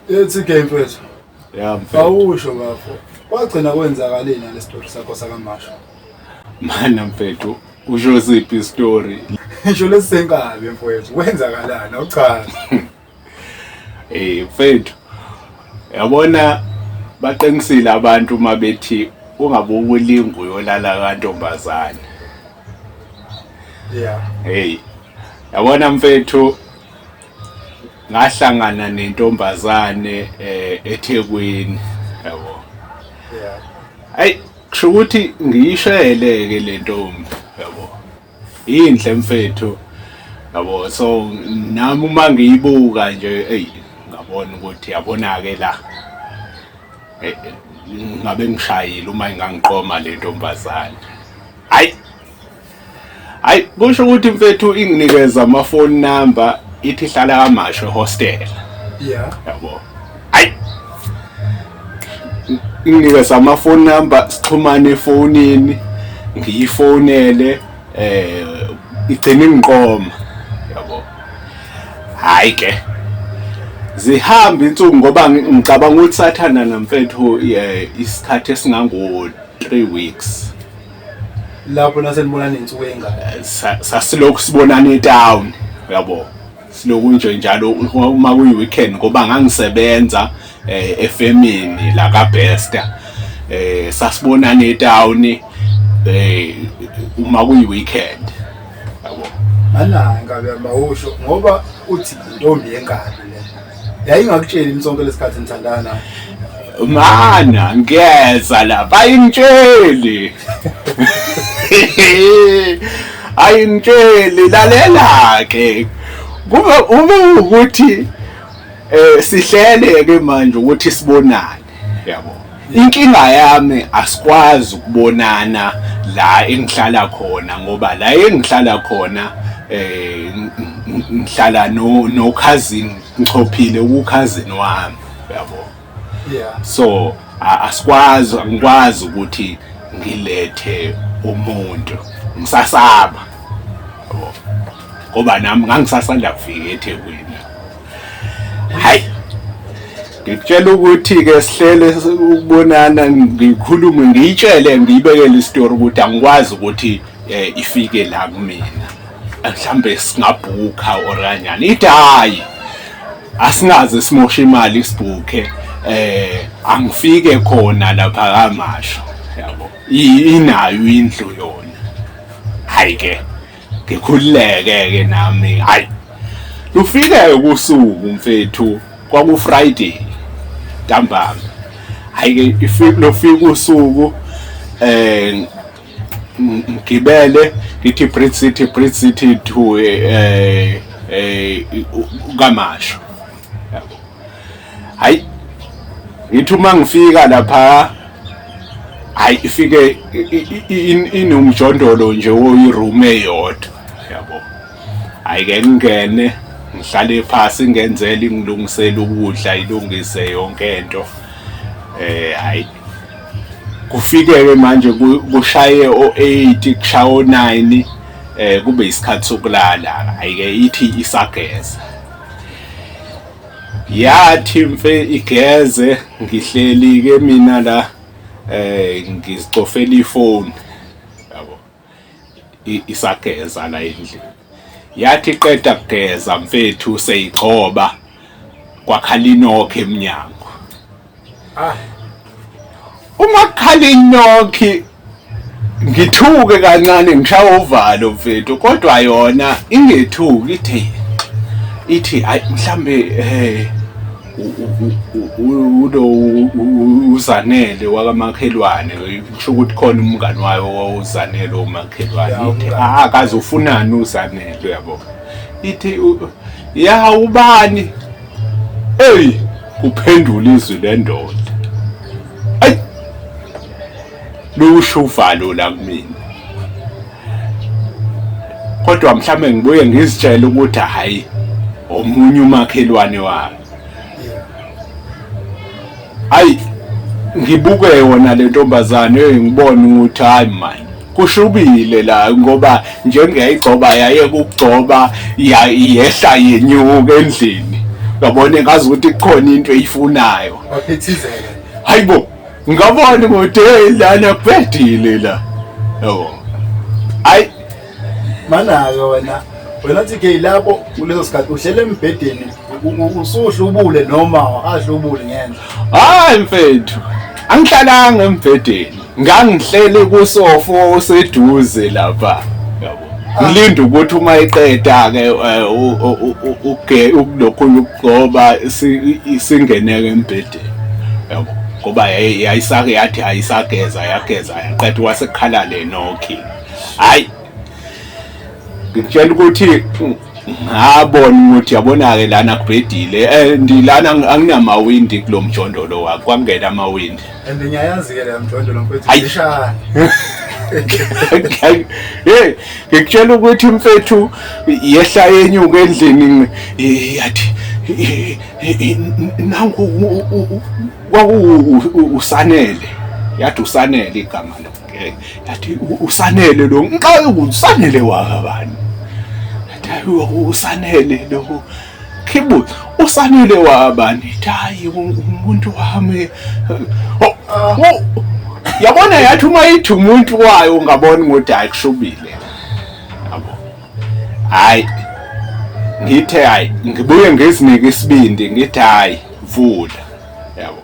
Yethi game mfethu. Ya mfethu. Awusho bafo. Kwagcina kwenzakaleni nale story sakho sakaMasho? Mana mfethu, usho siphi story? Ngisho lesenkabi mfowethu, kwenzakalani? Awuchaze. Eh mfethu. Yabona baqinisile abantu uma bethi ungabuka ulingu uyolala kantombazane. Yeah. Hey. Yabona mfethu ngahlangana nentombazane eh eThekwini yabo. Yeah. Hey kusho ukuthi ngiyishele ke le ntombi yabo. Inhle mfethu yabo so nami uma ngiyibuka nje hey ngabona ukuthi yabona ke la ngabe ngishayile uma ingangiqoma le ntombazane. Hayi Hayi kusho ukuthi mfethu inginikeza ama phone number ithi hlala kaMasho hostel. Yeah. Yabo. Hayi. Inginikeza ama phone number sixhumane efonini ngiyifonele eh igcina ingiqoma. Yabo. Hayi ke. Zihamba insuku ngoba ngicabanga ukuthi sathandana mfethu isikhathi esingango 3 weeks. Lapho nasenibonana insuku engaka. Sasilokhu sibonana etown uyabo siloku nje njalo uma kuyi weekend ngoba ngangisebenza eh, efemini la ka Bester eh sasibonana etown eh uma kuyi weekend yabo. Mana inkabi yami awusho ngoba uthi intombi yenkabi le. Yayingakutsheli imsonke lesikhathi nithandana nayo. Mana ngiyeza lapha ayingitsheli. Ayingitsheli lalela ke. Kube ube ukuthi eh sihlele ke manje ukuthi sibonane yabo. Inkinga yami asikwazi ukubonana la engihlala khona ngoba la engihlala khona eh ngihlala no no cousin ngichophile ku cousin wami yabo. Yeah. So asikwazi angikwazi ukuthi ngilethe umuntu ngisasaba yabo ngoba nami ngangisasanda kufika eThekwini. Hayi ngikutshela ukuthi ke sihlele ukubonana ngikhulume ngiyitshele ngiyibekele isitori ukuthi angikwazi ukuthi eh, ifike la kumina mhlambe singabhukha or kanjani ithi hayi asingaze simoshe imali sibhukhe eh angifike khona lapha kaMasho yabo inayo indlu yona hayi ke ngikhululeke ke nami hayi lufike kusuku mfethu kwaku Friday ntambama hayi ke ifike lofika usuku eh ngigibele ngithi Bridge City Bridge City to eh eh kaMasho yabo hayi ngithi uma ngifika lapha hayi ifike inomjondolo nje woyiroom eyodwa yabo hayi ke ngingene ngihlale phasi ngenzele ingilungisele ukudla ilungise yonke into eh hayi kufike-ke manje kushaye o-8 kushaya o-9 eh kube isikhathi sokulala hayi-ke ithi isageza yathi mfe igeze ngihleli ke mina la eh ngizicofela ifoni yabo isageza la endlini yathi qeda kugeza mfethu seyigcoba kwakhala inokho emnyango. Ah. Uma kukhala inokhi ngithuke kancane ngishaya uvalo mfethu kodwa yona ingethuki ithi ithi hayi mhlambe eh ulo uzanele wakamakhelwane kusho ukuthi khona umngani wayo uzanele umakhelwane ithi ah kaze ufunani uzanele uyabo ithi ya ubani ey kuphendula izwi lendoda ay lusho uvalo la kumina kodwa mhlambe ngibuye ngizitshele ukuthi hayi omunye umakhelwane wami ayi ngibuke yona le ntombazane ngibona ukuthi hayi man kushubile la ngoba njengeyayigcoba yaye kugcoba yehla yenyuka endlini. Ngabona ngazi ukuthi kukhona into eyifunayo. Waphithizela. Hayibo, ngabona ukuthi hey lana kubhedile la. Yabo. Hayi Mana-ke wena wena TK lapho kuleso sikhathi uhlele embhedeni usuhlubule noma wakahlubuli ngenhla. Hayi mfethu, angihlalanga embhedeni. Ngangihleli kusofo oseduze lapha. Yabo. Ngilinde ukuthi uma iqeda ke uge ukulokhu ukugcoba singeneke embhedeni. Yabo. Ngoba yayisake yathi ayisageza yageza yaqeda wasekhala le nokhi. Hayi ngikutshela ukuthi ngabona ukuthi yabona-ke lana kubhedile and lana anginamawindi kulo mjondolo wakho kwangena amawindi and ngiyayazi-ke leya mjondolo mfethu ishane. Hey, ngikutshela ukuthi mfethu yehla yenyuka endlini yathi nangu kwaku usanele yathi usanele igama lakhe yathi usanele lo ngiqale usanele wakabani yathi hayi usanele lo khibu usanele wabani hayi umuntu wami. Oh, yabona yathi uma ithi umuntu wayo ungabona ukuthi hayi kushubile yabo. Hayi ngithe hayi ngibuye ngizinike isibindi ngithi hayi vula yabo.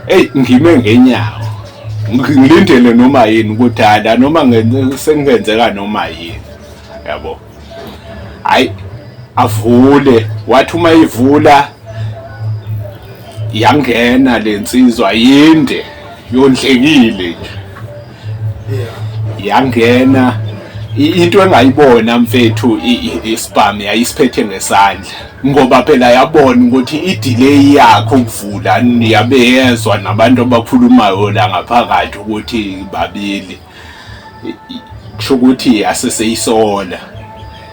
Hey ngime ngenyawo ngilindele noma yini ukuthi hayi la noma sengenzeka noma yini yabo. Hayi avule wathi uma ivula yangena lensizwa yinde yondlekile nje. Yangena into engayibona mfethu isibhamu yayisiphethe ngesandla ngoba phela yabona ukuthi i-delay yakho ukuvula yabe yezwa nabantu abakhulumayo la ngaphakathi ukuthi babili, kusho ukuthi yaseseyisola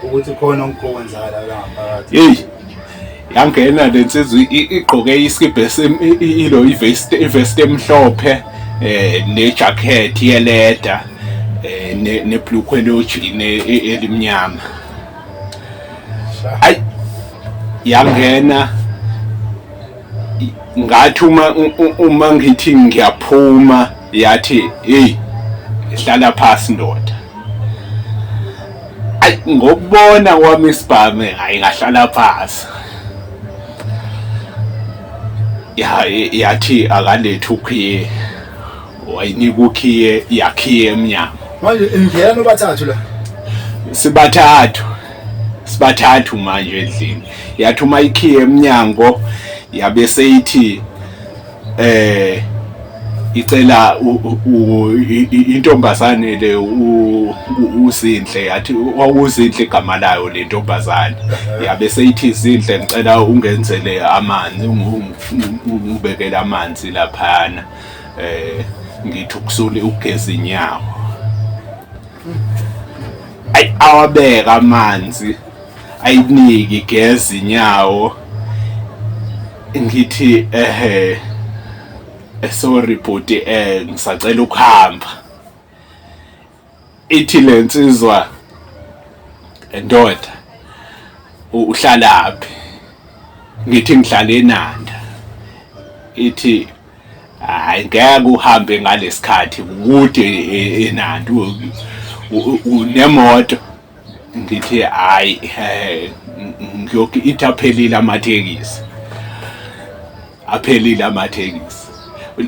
ukuthi khona okwenzakala la ngaphakathi. Hey yangena lensizwa igqoke isikibhe ilo ivest ivest emhlophe ne jacket yeleda nebhlukwe lojini elimnyama. Ay yangena ngathi uma ngithi ngiyaphuma yathi hey hlala phasi ndoda. Ay ngokubona kwami isibhame hayi ngahlala phasi. Ya yathi akalethe ukhiye wayinika ukhiye yakhiye emnyango. Manje ingena nobathathu la. Sibathathu sibathathu manje endlini. Yathi uma ikhiye emnyango yabe seyithi icela intombazane le uZinhle yathi wawuZinhle igama layo le ntombazane yabe seyithi Zinhle ngicela ungenzele amanzi ungibekele amanzi laphana ngithi ukusule ukugeza inyawo. Ayi awabeka amanzi ayiniki igeza inyawo ngithi ehe sorry bhuti ngisacela ukuhamba. Ithi lensizwa ndoda uhlalaphi? Ngithi ngihlala eNanda. Ithi hayi ngeke uhambe ngalesikhathi kude eNanda unemoto. Ngithi hayi ngiyokhi ithi aphelile amathekisi aphelile amathekisi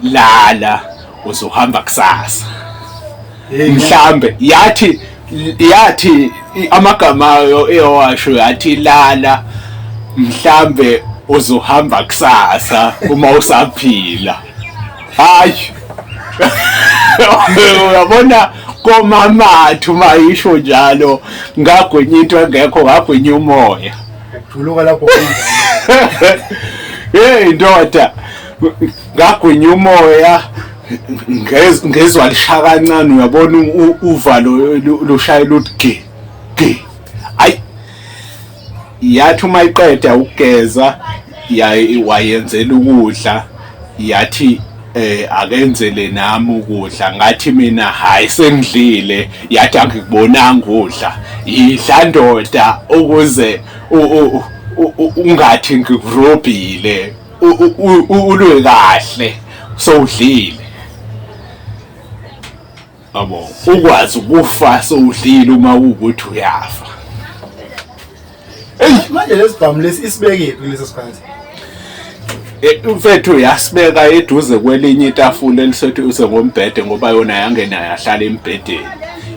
lala uzohamba kusasa mhlambe. Yathi yathi amagama ayo eyowasho yathi lala mhlambe uzohamba kusasa uma usaphila. Hayi uyabona komamathu mayisho njalo ngagwinya into engekho ngagwinya umoya Juluka lapho. Hey ndoda ngagwinya umoya ngezwa lisha kancane uyabona uvalo lushayela uthi ge ge. Ayi yathi uma iqeda ukugeza wayenzela ukudla yathi akenzele nami ukudla. Ngathi mina hayi sengidlile. Yathi angikubonanga udla, idla ndoda ukuze Ungathi ngikurobhile, ulwe kahle sowudlile, yabo, ukwazi ukufa sowudlile uma kuwukuthi uyafa. Eyi, manje lesibhamu lesi isibekephi kuleso sikhathi? Mfethu, yasibeka eduze kwelinye itafula eliseduze ngombhede, ngoba yona yangena yahlala embhedeni,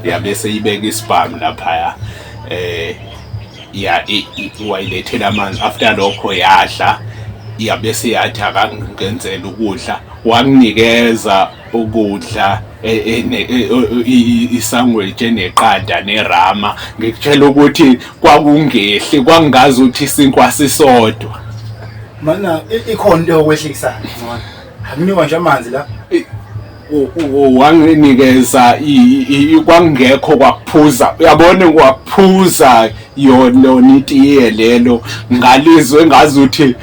yabe seyibeka isibhamu laphaya. Ya, wayilethela amanzi. After lokho yadla, yabe seyathi akangenzela ukudla, wanginikeza ukudla, isandwich eneqanda nerama. Ngikutshela ukuthi kwakungehli, kwangazi ukuthi isinkwa sisodwa. Mana ikhona into yokwehlisa ngcono. Akunikwa nje amanzi la. Wanginikeza, kwangekho kwakuphuza, uyabona, kwakuphuza yona itiye lelo, ngalizwe ngazuthi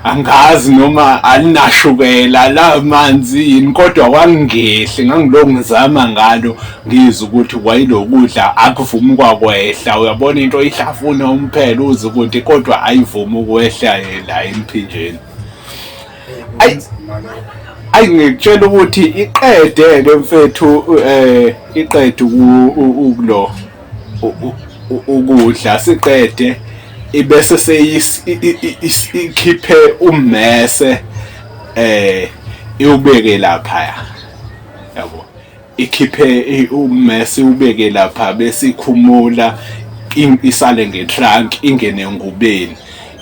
angazi noma alinashukela la manzi yini, kodwa kwangehli. Ngangilokhu ngizama ngalo, ngizwe ukuthi kwayilokudla akuvumi kwakwehla. Uyabona into ihlafuna umphela uze ukuthi, kodwa ayivumi ukwehla la emphinjeni. Ayi, ayi, ngikutshela ukuthi iqede ke mfethu, iqede ukulo ukudla, siqede, ibese seyikhiphe ummese, iwubeke lapha, yabo, ikhiphe ummese iwubeke lapha, bese ikhumula, isale ngetrunk, ingene engubeni,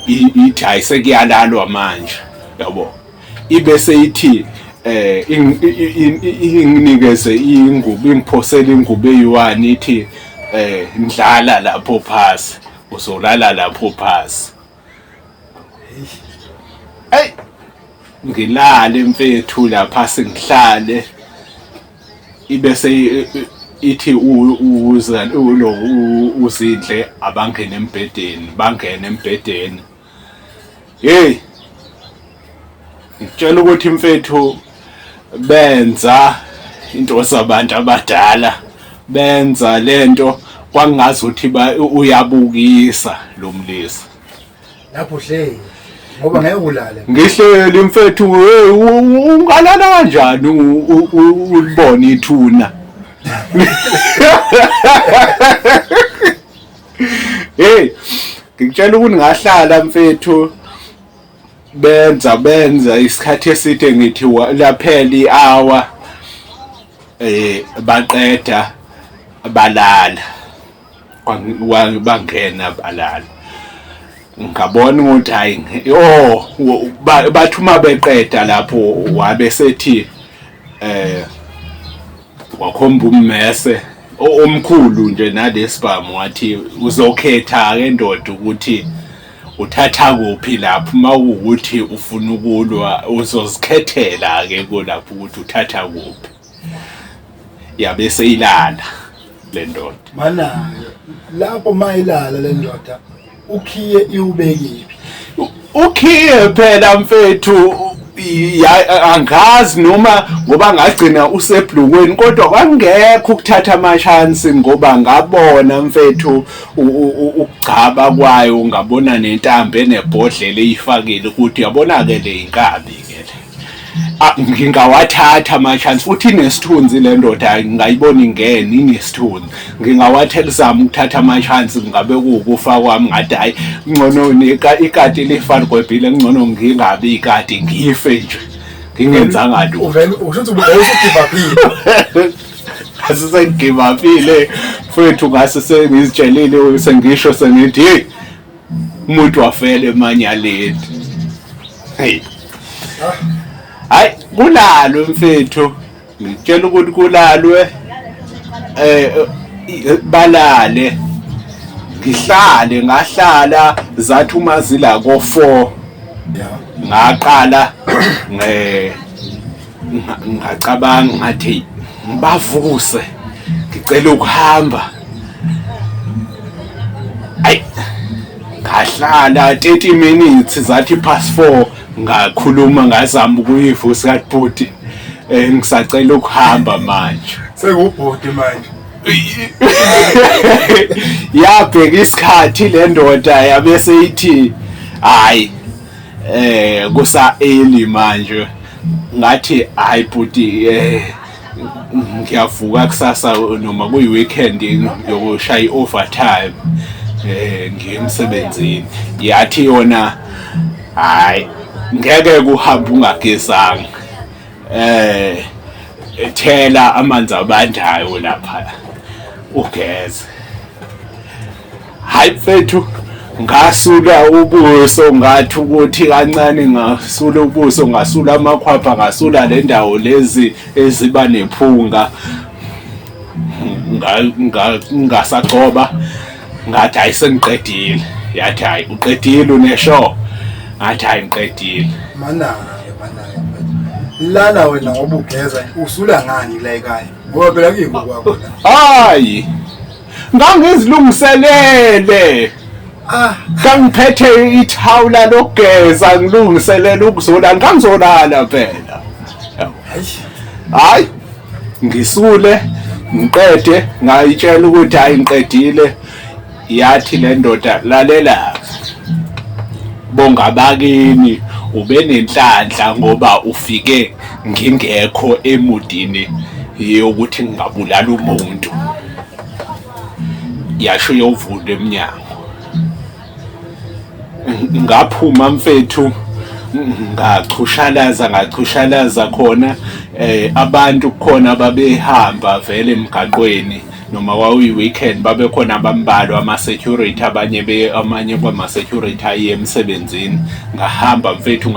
ithi hayi, sekuyalalwa manje, yabo. Ibe seyithi inginikeze ingubo, ingiphosele ingubo eyi-one, ithi ndlala lapho phasi, uzolala lapho phasi. Hey, ngilale mfethu lapha, singihlale, ibese ithi uza ulo uzindle, abangene embhedeni, bangene embhedeni. Hey, ngitshela ukuthi mfethu, benza into zabantu abadala, benza lento kwangazi ukuthi uyabukisa lo mlisa. Lapho hleli ngoba ngeke ulale. Ngihleli mfethu. Hey, ungalala kanjani ulibone ithuna? Hey, ngikutshela ukuthi ngahlala mfethu, benza isikhathi eside, ngithi laphela i-hour, baqeda balala, bangena balala. Ngabona ukuthi hayi, oh, bathi uma beqeda lapho, wabe sethi wakhomba ummese omkhulu nje nalesibhamu, wathi uzokhetha ke ndoda ukuthi uthatha kuphi lapho, uma kuwukuthi ufuna ukulwa uzozikhethela ke kulapho ukuthi uthatha kuphi. Yabe seyilala le ndoda. Mana lapho mayilala le ndoda, ukhiye iwubekiphi? Ukhiye phela mfethu, angazi noma ngoba ngagcina usebhlukweni, kodwa kwangekho ukuthatha ama-chance, ngoba ngabona mfethu ukugcaba kwayo, ngabona nentambo enebhodlela eyifakile, ukuthi yabona-ke le inkabi ke le. Ah, ngingawathatha ama-chance, futhi inesithunzi le ndoda, ngingayibona ingene inesithunzi, ngingawathekuzama ukuthatha ama-chance, kungabe kuwukufa kwami. Ngathi hhayi, ngcono ikati lifa ligwebhile, ngcono ngingabi ikati, ngife nje ngingenzanga lutho. Uvele usho ukuthi uvele usugive upile. Ngase sengigive upile mfethu, ngase sengizitshelile, sengisho sengithi hey, umuntu wafela emanyaleni. Hey, hayi, kulalwe mfethu, ngitshela ukuthi kulalwe, balale, ngihlale, ngahlala, zathi uma zila ko 4 ngaqala ngacabanga ngathi ngibavuse, ngicela ukuhamba. Ayi, ngahlala 30 minutes, zathi past 4 ngakhuluma, ngazama ukuyivusa, kathi bhuti, ngisacela ukuhamba manje. Sekubhodi manje. Yabheka isikhathi le ndoda yabese ithi hayi kusa early manje. Ngathi hayi bhuti, ngiyavuka kusasa noma kuyi weekend ngiyokushaya i-overtime, ngiye emsebenzini. Yathi yona hayi, ngeke kuhambe ungagezanga, thela amanzi abandayo lapha ugeze. Hayi mfethu, ngasula ubuso, ngathi ukuthi kancane ngasula ubuso, ngasula amakhwapha, ngasula le ndawo lezi eziba nephunga, ngasagcoba. Ngathi hayi, sengiqedile. Yathi hayi, uqedile unesho? Ngathi hayi, ngiqedile. Mana-ke, mana-ke mfethu. Lana wena ngoba ugeza usula ngani la ekhaya? Ngoba phela kuyiko kwakho la. Hayi, ngangizilungiselele. Ngangiphethe ithawula lokugeza, ngilungiselela ukuzolala, ngangizolala phela. Hayi, ngisule ngiqede, ngayitshela ukuthi hayi, ngiqedile. Yathi le ndoda, lalela, bongabakini, ube nenhlanhla ngoba ufike ngingekho emudini yokuthi ngingabulala umuntu. Yasho iyovula emnyango. Ngaphuma mfethu, ngachushalaza, ngachushalaza khona, abantu khona babehamba vele emgaqweni noma kwakuyi weekend, babekhona abambalwa ama security, abanye be amanye kwama security aye emsebenzini. Ngahamba mfethu,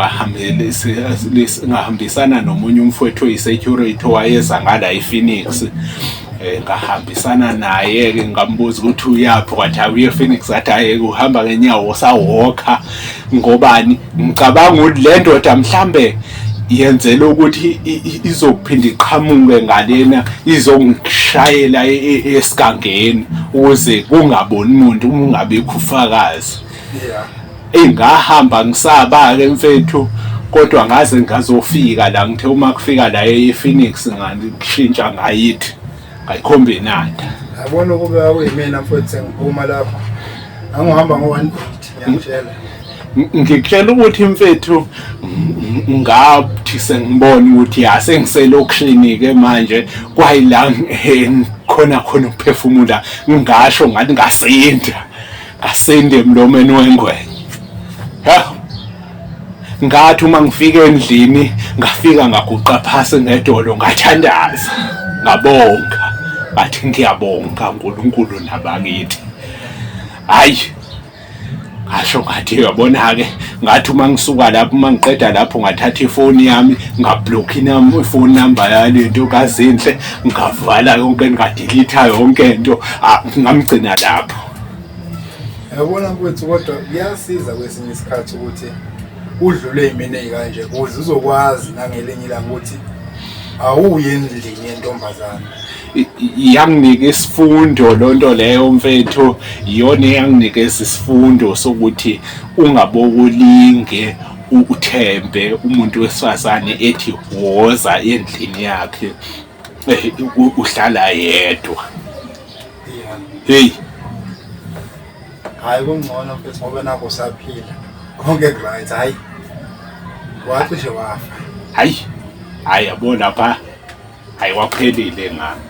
ngahambisana nomunye umfowethu oyi-security owayeza ngala ePhoenix. Ngahambisana naye ke, ngambuza ukuthi uyaphi, kwathi uye ePhoenix. Athi hayi, uhamba ngenyawo, sawokha. Ngobani? Ngicabanga ukuthi le ndoda mhlambe yenzela ukuthi izophinda iqhamuke ngalena izongishayela esigangeni ukuze kungaboni umuntu, kungabikho ufakazi. Engahamba ngisaba ke mfethu, kodwa ngaze ngazofika la. Ngithe uma kufika la ePhoenix ngishintsha, ngayithi ngayikhomba inanda. Yabona, ukube akuyimina mfowethu, sengiphuma lapho, angihamba ngo-180, ngiyakutshela. Ngikutshela ukuthi mfethu, ngathi sengibona ukuthi ya, sengiselokishini ke manje, kwayila khona khona ukuphefumula, ngasho ngathi ngasinda, ngasinda emlomeni wengwenya. Ha, ngathi uma ngifika endlini, ngafika ngaguqa phasi ngedolo, ngathandaza, ngabonga, ngathi ngiyabonga uNkulunkulu nabakithi. Hayi, ngasho ngathi uyabona-ke, ngathi uma ngisuka lapho, uma ngiqeda lapho, ngathatha ifoni yami, ngablokha ifoni number yalento kaZinhle, ngavala yonke, ngadelete yonke into. Ah, ngamgcina lapho. Yabona mfowethu, kodwa kuyasiza kwesinye isikhathi ukuthi udlule ey'meni ey'kanje ukuze uzokwazi nangelinye ilanga ukuthi awuye endlini yentombazane. Yanginika isifundo lonto leyo mfethu, iyona eyanginikeza isifundo sokuthi ungabokulinge uthembe umuntu wesifazane ethi woza endlini yakhe, uhlala yedwa. Hey. Hhayi, kungcono mfethu ngoba nakho usaphila, konke ku-right. Hhayi, wacishe wafa. Hayi hayi, yabo lapha, hayi, waphelile ngami.